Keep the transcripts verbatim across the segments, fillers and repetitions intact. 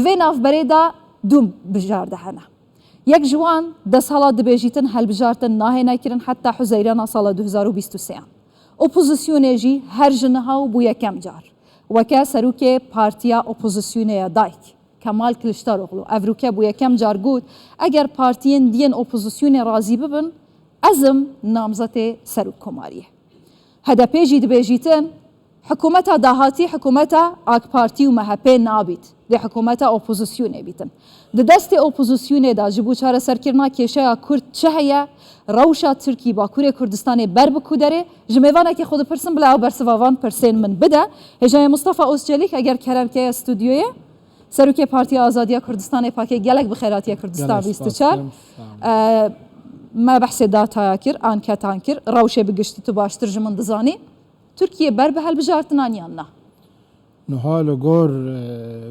Di vê navberê de du mijarde hene. Yek ji wan, desthilat dibêjîtin hilbijartin nahêne kirin heta Huzeyrana sala du hezar û bîst û sê an. Opozisyonê jî her ji niha û bû yekem car, weke serokê partiya opozisyonê ya DAYK, Kemal Kiliçdaroglu, evrûke bû yekem car got, eger partiyên diyên opozisyonê razî bibin, ez im namzetê serokkomariyê. H D P jî dibêjîtin, hikûmeta dahatî hikûmeta AK Partî û M H P nabît. Dê hikûmeta opozisyonê bîtin. Di destê opozisyonê de ji bo çareserkirina kêşeya Kurd çi heye? Rewşa Tirkî Bakurê Kurdistanê ber bi ku derê? Ji mêvanekê xwe dipirsim, bila ew bersiva van pirsên min bide. Hêjayê Mustafa Ozçelîk, eger kerem keye stûdyoyê. Serokê Partiya Azadiya Kurdistanê, pakê gelek bi xêr hatiye Kurdistan Gelek bîst û çar. spas dikim, sağ olun. Ee, me behsê dataya kir, anketan kir, rewşê bi giştî tu baştir ji min dizanî. Tirkiye ber bi hilbijartinan yan na? Niha li gor, e,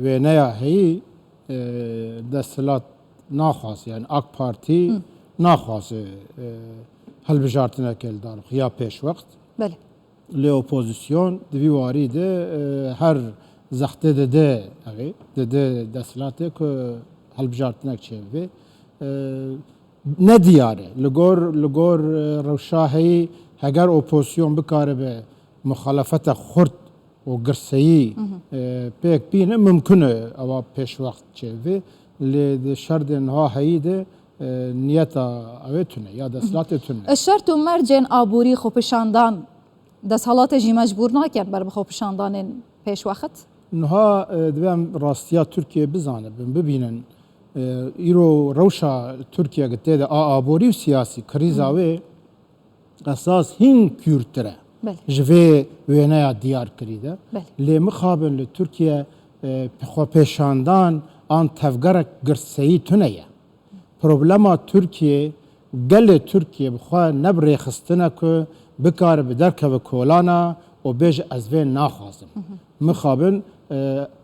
wêneya heyî, e, desthilat naxwaze, yani AK Partî Hı. naxwaze, e, hilbijartineke li dar bixe ya pêşwext. Belê. Lê opozîsyon di vî warî de, e, her zextê dide, ew ê, dide desthilatê ku hilbijartinek çêbibe. E, ne diyar e. Li gor, li gor, e, rewşa heyî, heger opozîsyon bikaribe muxalefeta xurt û girseyî, Hı hı. e, pêk bîne, mimkun e ewa pêşwext çêbibe. Lê di şerdên niha heyî de, e, niyeta ew ê tune, ya desthilatê tune. E, şert û mercên aborî, xwepêşandan, desthilatê jî mecbûr nakin ber bi xwepêşandanên pêşwext? Niha, e, divê em rastiya Tirkiyê bizanibin, bibînin. E, îro rewşa Tirkiye ki tê de a aborî û siyasî, krîza Hı. wê esas hîn kûrtir e. Belê. Ji vê wêneya diyar kirî de. Belê. Lê mixabin li Tirkiye, e, xwepêşandan an tevgerek girseyî tune ye. Problema Tirkiyê, gelê Tirkiyê bi xwe ne bi rêxistin e ku bikare bi derkeve kolana û bêje ez vê naxwazim. Hı hı. Mixabin, e,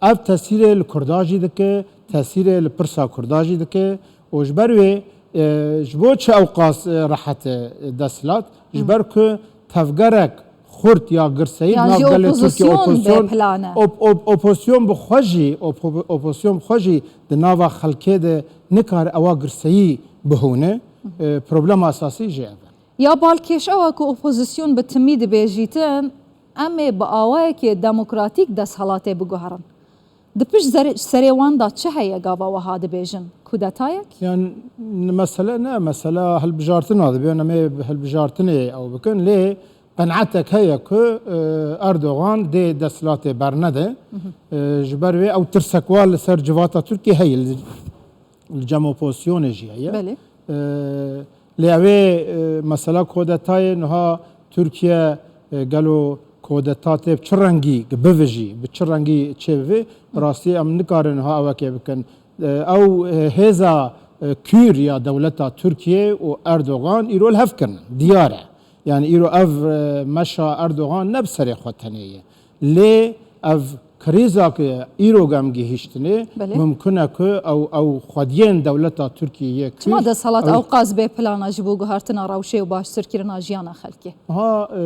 ev tesîrê li Kurda jî dike, tesîrê li pirsa Kurda jî dike û ji ber wê, e, ji bo çi ewqas, e, rehet e desthilat? Ji Hı. ber ku tevgerek xurt ya girseyî Yan nav jî gelê Tirkiyê opozisyon bê opozisyon, plan e. op-, op-, opozisyon bi xwe jî, opo-, opozisyon bi xwe jî di nava xelkê de nikare ewa girseyî bihûne. E, problema esasî jî ev e. Ya balkêş ew e ku opozisyon bi timî dibêjîtin, em ê bi awayekê demokratîk desthilatê biguherin. Di pişt zere-, serê wan de çi heye gava wiha dibêjin? Kudetayek? Yan mesele ne, mesela hilbijartina dibe, em ê bi hilbijartinê ew bikin, lê qenaetek heye ku, e, Erdogan dê desthilatê bernede. Hı hı. E, ji ber wê ew tirsek wa li ser civata Tirkiyê heye, li, li cem opozisyonê jî heye. Belê. E, lê ew ê, e, mesela kodetayê niha Tirkiye, e, gelo kodeta tê bi çi rengî bivijî, bi çi rengî çêbivê, Hı. rastî em nikarin niha ewekê bikin. E, ew, e, hêza, e, kûr ya dewleta Tirkiye û Erdogan îro li hev kirin. Diyar e. Yani îro ev, e, meşa Erdogan ne bi serê xwe tenê ye. Lê ev krîza ku îro em gihîştinê, Belê. mimkun e ku ew, ew xwediyên dewleta Tirkiyê yê Çima kûr, desthilat ew ewqas bê plan e ji bo guhertina rewşê û baştirkirina jiyana xelkê? Ha, e,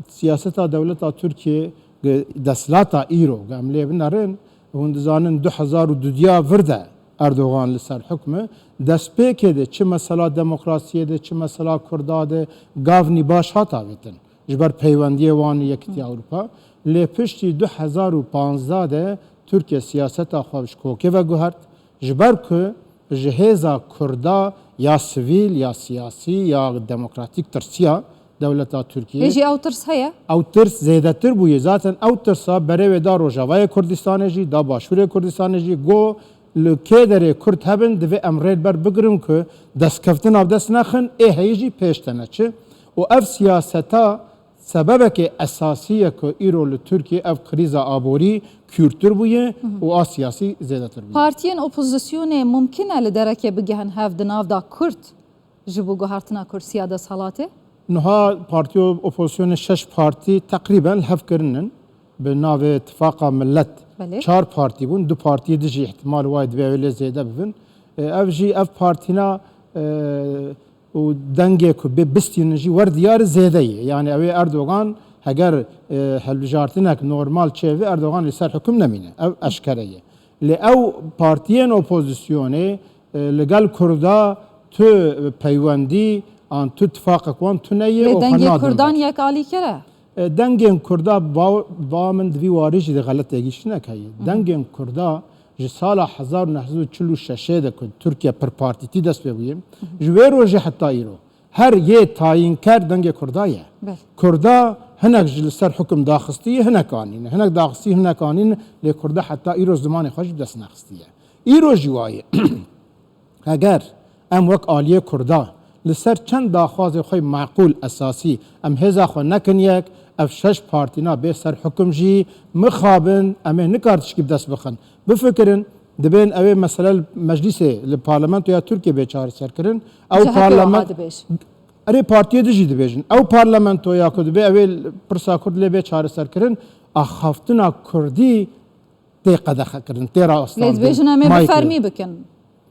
siyaseta dewleta Tirkiyê, e, desthilata îro, em lê binerin, hûn dizanin du hezar û dudiya vir de Erdogan li ser hukm e. Destpêkê de çi mesela demokrasiyê de, çi mesela Kurda de gavnî baş hat avêtin. Ji ber peywendiyê wan û Yekîtiya Ewropa. Lê piştî du hezar û panzdeh de Tirkiye siyaseta xwe ji kokê ve guhert. Ji ber ku ji hêza Kurda ya sivîl, ya siyasî, ya demokratîk tirsiya dewleta Tirkiyê. Hê jî ew tirs heye? Ew tirs zêdetir bûye. Zaten ew tirsa berê wê da Rojavayê Kurdistanê jî, da Başûrê Kurdistanê jî, got, li kê derê Kurd hebin, divê em rê li ber bigirin ku destkeftin av dest nexin, ê heyî jî pêş de neçi. Û ev siyaseta sebebekê esasî ye ku îro li Tirkiyê ev krîza aborî kûrtir bûye Hı hı. û a siyasî zêdetir bûye. Partiyên opozisyonê mumkin e li derekê bigihin hev di nav da Kurd ji bo guhertina kursiya desthilatê? Niha partiyo opozisyonê şeş partî teqrîben li hev kirinin. Bi navê Tifaqa Millet Belê. çar partî bûn, du partiyê dijî îhtimal wayê divê ew lê zêde bibin. E, ev jî, ev partîna, e, û dengê ku bê bistînin jî wer diyar zêde ye. Yani ew ê Erdogan heger, e, hilbijartinek normal çêve, Erdogan li ser hukm nemîne. Ev eşkere ye. Lê ew partiyên opozisyonê, e, li gel Kurda tu peywendî an tu tifaqek wan tune ye Lê û xwe dengê nadin Kurdan ber. Yek alîkere. E, dengên Kurda ba, ba min di vî warî jî di xeletê giştinek heye. Hı hı. Dengên Kurda ji sala hezar û neh sed û çil û şeş de ku Tirkiye pirpartîtî dest pê bûye, ji wê rojê heta îro her yê tayînker dengê Kurda ye. Belê. Kurda hinek ji li ser hukum daxistî, hinek anîne. Hinek daxistî, hinek anîne, lê Kurda heta îro zimanê xwe jî bi dest nexistiye. Îro jî waye. Heger em wek aliyê Kurda li ser çend daxwazê xwe meqûl, esasî, em hêza xwe nekin yek, ev şeş partîna bê ser hukum jî mixabin, em ê nikar tişkî bi dest bixin. Bifikirin, dibên ew ê mesele li meclîsê, li parlamentoya Tirkiyê bê çareserkirin. Ew Cihê parlament-, pêwa dibêjin. Erê, partiyê din jî dibêjin. Ew parlamentoya ku dibê ew ê pirsa Kurd lê bê çareserkirin, axaftina Kurdî tê qedexekirin, tê Lê rastandin, dibêjin em ê bi mayî kirin. Fermî bikin.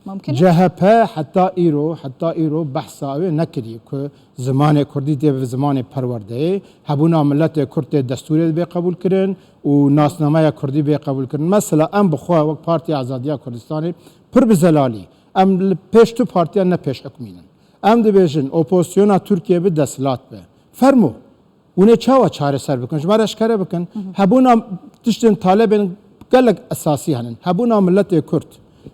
Mumkin e? C H P heta îro, heta îro behsa wê nekiriye ku zimanê Kurdî dê bi zimanê perwerdeyê, hebûna miletê Kurd tê destûrê bê qebûlkirin û nasnameya Kurdî bê qebûlkirin. Mesela em bi xwe wek Partiya Azadiya Kurdistanê pir bi zelalî, em li pêş tu partiyan ne pêş hukmînin. Em dibêjin opozisyona Tirkiye bi desthilat be. Fermo. Hûn ê çawa çareser bikin? Ji me re eşkere bikin. Hı hı. Hebûna tiştên talebên gelek esasî henin. Hebûna miletê Kurd,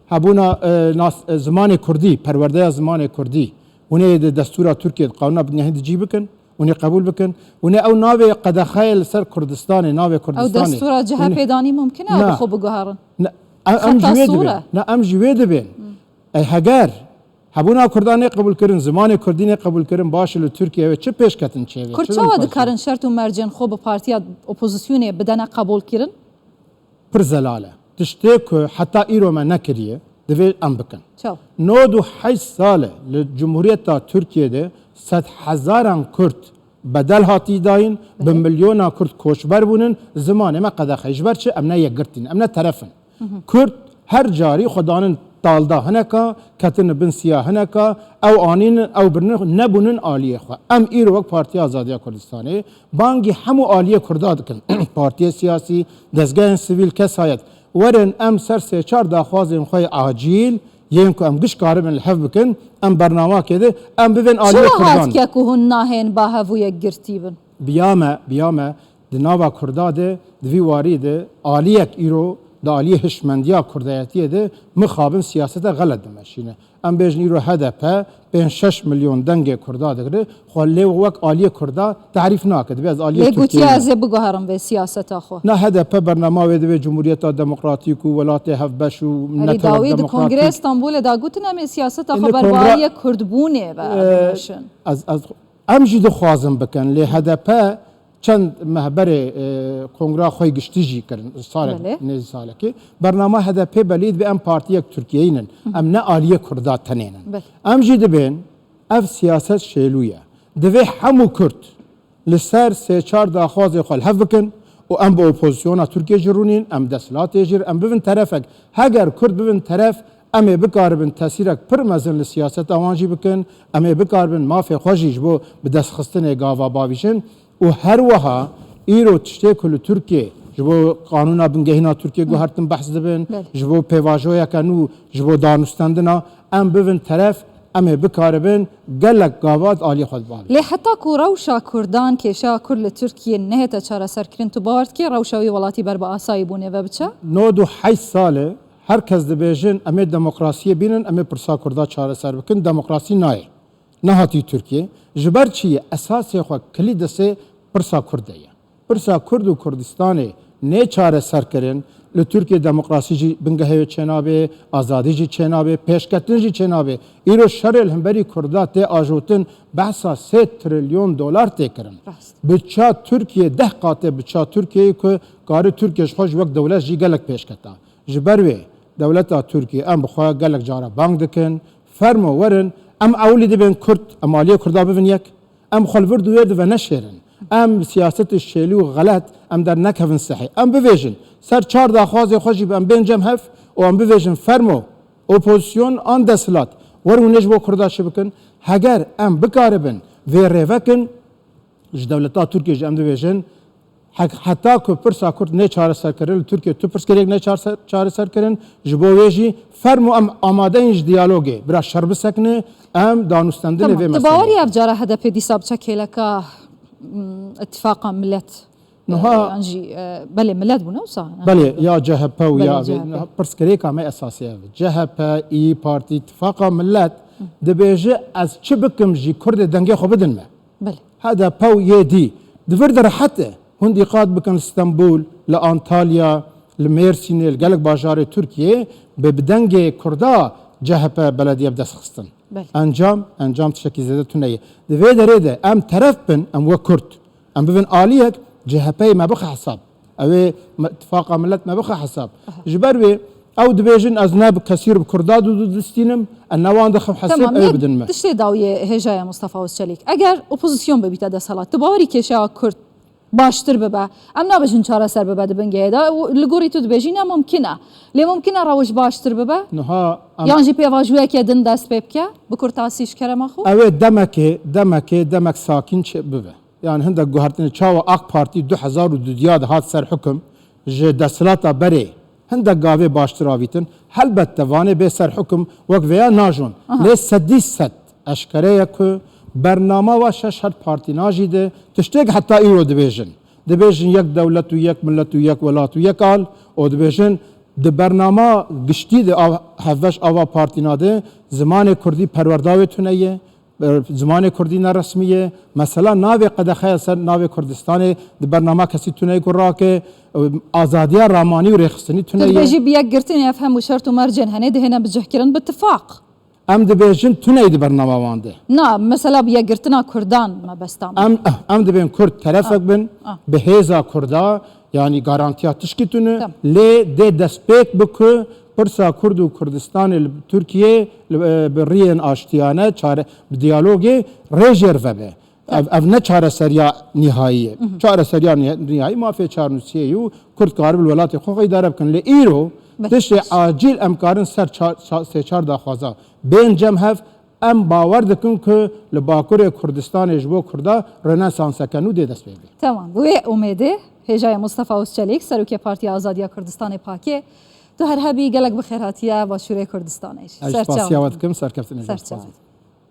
hebûna, e, nas-, e, zimanê Kurdî, perwerdeya zimanê Kurdî. Hûn ê di destûra Tirkiyê, di qanûna binehî de cî bikin. Hûn ê qebûl bikin. Hûn ê ew navê qedexeyê li ser Kurdistanê, navê Ew Kurdistanê. Destûra Hûn ê C H P danî mumkin e Na. Bi xwe biguherin? Ne, em, em Xeta jî wê sor dibên. E. Ne, em jî wê dibên. Hı. E, heger hebûna Kurdan nê qebûlkirin, zimanê Kurdî nê qebûlkirin, baş e li Tirkiye ve çi pêşketin çêbe, Kurd çi çawa rêxistin? Dikarin şert û mercên xwe bi partiya opozisyonê bidene qebûlkirin? Pir zelal e. Tiştê ku heta îro me nekiriye, divê em bikin. Çaw? Nod û heşt sal e li Cumhuriyeta Tirkiye de sed hezaran Kurd bedel hatî dayîn, bi Belê. Milyona Kurd koçber bûnin, zimanê me qedexe. Ji ber çi? Em ne yekgirtîn, em ne teref in. Hı hı. Kurd her carî xwe danin talda hineka, ketin bin siya hineka, ew anînin, ew birinin, nebûnin aliyê xwe. Em îro wek Partiya Azadiya Kurdistanê bangî hemû aliyê Kurda dikin. Partiyê siyasî, dezgehên sivîl, kesayet. Werin em ser sê çar daxwazên xwe yê acîl, yên ku em giş karibin li hev bikin, em bernamakê de, em bivên aliyê Kurdan. Çima hatike ku hûn nahên ba hev û yekgirtî bin? Biya me, biya me, di nava Kurda de, di vî warî de, aliyek îro, di aliyê hişmendiya Kurdayetiyê de, mixabin siyasete xelet dimeşîne. Em bêjin îro H D P pênc şeş milyon dengê Kurda digire, xwe lê wek aliyê Kurda tarîf nake. Dibê ez aliyê Lê Tirkiyeyê gotiye ne. Ez ê biguherim vê siyaseta xwe. Na H D P bernama wê divê Cumhuriyeta Demokratîk û welatê hevbeş û Erê netewe dawî di demokratîk. Kongrê Îstanbulê da gotin em ê siyaseta Ê xwe ber kongra-, bi aliyê Kurdbûnê ve e, bimeşin. Ez, ez, em jî dixwazin bikin, lê H D P çend meh berê, e, kongra xwe giştî jî kirin, salek, Belê. Nêzî salekê. Bernama H D P belî dibe em partiyek Tirkiyeyî nin. Em ne aliyê Kurda tenê nin. Belê. Em jî dibên ev siyaset şêlû ye. Divê hemû Kurd li ser sê çar daxwazê xwe li hev bikin û em bi opozisyona Tirkiyê jî rûnîn, em desthilatê jî, em bibin terefek. Heger Kurd bibin teref, em ê bikaribin tesîrek pir mezin li siyaseta wan jî bikin, em ê bikaribin mafê xwe jî ji bo bi destxistinê gava bavîjin û her wiha îro tiştê ku li Tirkiyê ji bo qanûna bingehîna Tirkiyê Hı. guhertin behs dibin, Belê. Ji bo pêvajoyeke nû, ji bo danûstendina, em bibin teref, em ê bikaribin gelek gava di alî xwe bavîjin. Lê heta ku rewşa Kurdan, kêşeya Kurd li Tirkiyê nehête çareserkirin, tu bawer dikî rewşa wî welatî ber bi asayî bûnê ve biçe? Nod û heşt sal e, her kes dibêjin, em ê demokrasiyê bînin, em ê pirsa Kurda çareser bikin. Demokrasî nayê. Nehatî Tirkiyê. Ji ber çi ye? Esasê xwe kilî destê pirsa Kurd de ye. Pirsa Kurd û Kurdistanê nê çareserkirin, li Tirkiyê demokrasî jî bingehê wê çênabe, azadî jî çênabe, pêşketin jî çênabe. Îro şerê li hemberî Kurda tê ajotin, behsa sê trilyon dolar tê kirin. Rast. Biça Tirkiyê deh qat e biça Tirkiyeyê ku kari Tirkiye ji xwe ji wek dewlet jî gelek pêşketa. Ji ber wê dewleta Tirkiyê em bi xwe gelek cara bang dikin, fermo werin, em ewilî dibên Kurd, em aliyê Kurda bibin yek. Em xwe li vir dûyê di veneşêrin. Em siyasetê şêlî û xelet em dernekevin sehê. Em bivêjin, ser çar daxwazê xwe jî em bên cem hev û em bivêjin, fermo, opozisyon an desthilat, werin hûn ê ji bo Kurda çi bikin? Heger em bikaribin vê rêvekin, ji dewleta Tirkiyê jî em dibêjin, Hek-, heta ku pirsa Kurd nê çareser kirin, li Tirkiye tu pirsgirêk nê çareser, çareser kirin, ji bo wê jî fermo em amade in ji diyalogê. Bira şer bisekine, em danûstendinê vê Tamam, tu meseleyê. Bawerî ev cara H D P dîsa biçe kêleka, mm, îtifaqa millet, Niha e, yan jî, e, belê millet bûne wisa? Belê, ya C H P û Belê, ya C H P. Niha pirsgirêka me esasî ev e. C H P, İYİ Parti, îtifaqa millet dibêje ez çi bikim jî Kurdê dengê xwe bidin me. Belê. H D P û yê dî. Di vir de rehet e. Hûn dîqat bikin li Stenbul, li Antalya, li Mêrsînê, li gelek bajarê Tirkiyê bi, bi dengê Kurda C H P belediye bi dest xistin. Belê. Encam, encam tiştekî zêde tune ye. Di vê derê de em teref bin, em wek Kurd. Em bibin aliyek, C H P'yê me bixe hesab. Ew ê me, tifaqa millet me bixe hesab. Aha. Ji ber wê ew dibêjin ez ne bi kesî re bi Kurda du, du distînim, ez ne wan dixim hesab, Tamam, ew ê yek bidin me. Tiştê dawiyê hêjaya Mustafa Ozçelik. Eger opozisyon bibîte desthilat, tu bawerî kêşeya Kurd baştir bibe? Em nabêjin çareser bibe di bingehê de. Û li gorî tu dibêjî ne mumkin e. Lê mumkin e rewş baştir bibe? Niha em Yan jî pêvajoyeke din dest pê bike? Bi kurtasî ji kerema xwe? Ew ê demekê, demekê, demek sakîn çi bibe. Yani hindek guhertinê çawa AK Partî du hezar û dudiya de hat ser hukum, ji desthilata berê hindek gavê baştir avîtin. Helbette vanê bê ser hukum wek vêya najon. Aha. Lê sedî sed eşkere ye ku bernama wa şeş heft partîna jî de tiştêk heta îro dibêjin. Dibêjin yek dewlet û yek millet û yek welat û yek al û dibêjin di bernama giştî de av, hevbeş ava partîna de zimanê kurdî perwerda wê tune ye. E, zimanê kurdî ne resmî ye. Mesela navê qedexeya ser navê Kurdistanê di bernama kesî tune ye ku rake, e, azadiya ramanî û rêxistinî tune ye. Tu dibêjî bi yekgirtinê ev hemû şert û mercên hene dihêne bicihkirin bi tifaq. Em dibêjin tune ye di bernama wan de. Na, mesela bi yekgirtina Kurdan mebesta me. Em, em dibên Kurd terefek Ah, bin, ah. bi hêza Kurda, Yanî garantiya tişkî tune, Tamam. lê dê destpêk bi ku pirsa Kurd û Kurdistanê li Tirkiyê li, e, bi riyên aştiyane, çare, bi diyalogê rê jê re vebe. Ev, Tamam. ev ne çareseriya nihayî ye. Mhm. Çareseriya nih-, nihayî mafê çarnûsiyê ye û Kurd karibin li welatê xwe xwe îdare bikin. Lê îro Belê. tiştê acîl em karin ser çar, ça-, sê çar daxwaza bên cem hev, Em bawer dikin ku li Bakurê Kurdistanê ji bo Kurda rönesanseke nû dê dest pê bê. Tamam, bi wê umêdê hêjayê Mustafa Ozçelik, Serokê Partiya Azadiya Kurdistanê Pakê, tu her hebî, gelek bi xêr hatiye Başûrê Kurdistanê jî. Ez Ser spasiya çavan. we dikim, serkeftinê Ser gelek çavan. spasiya.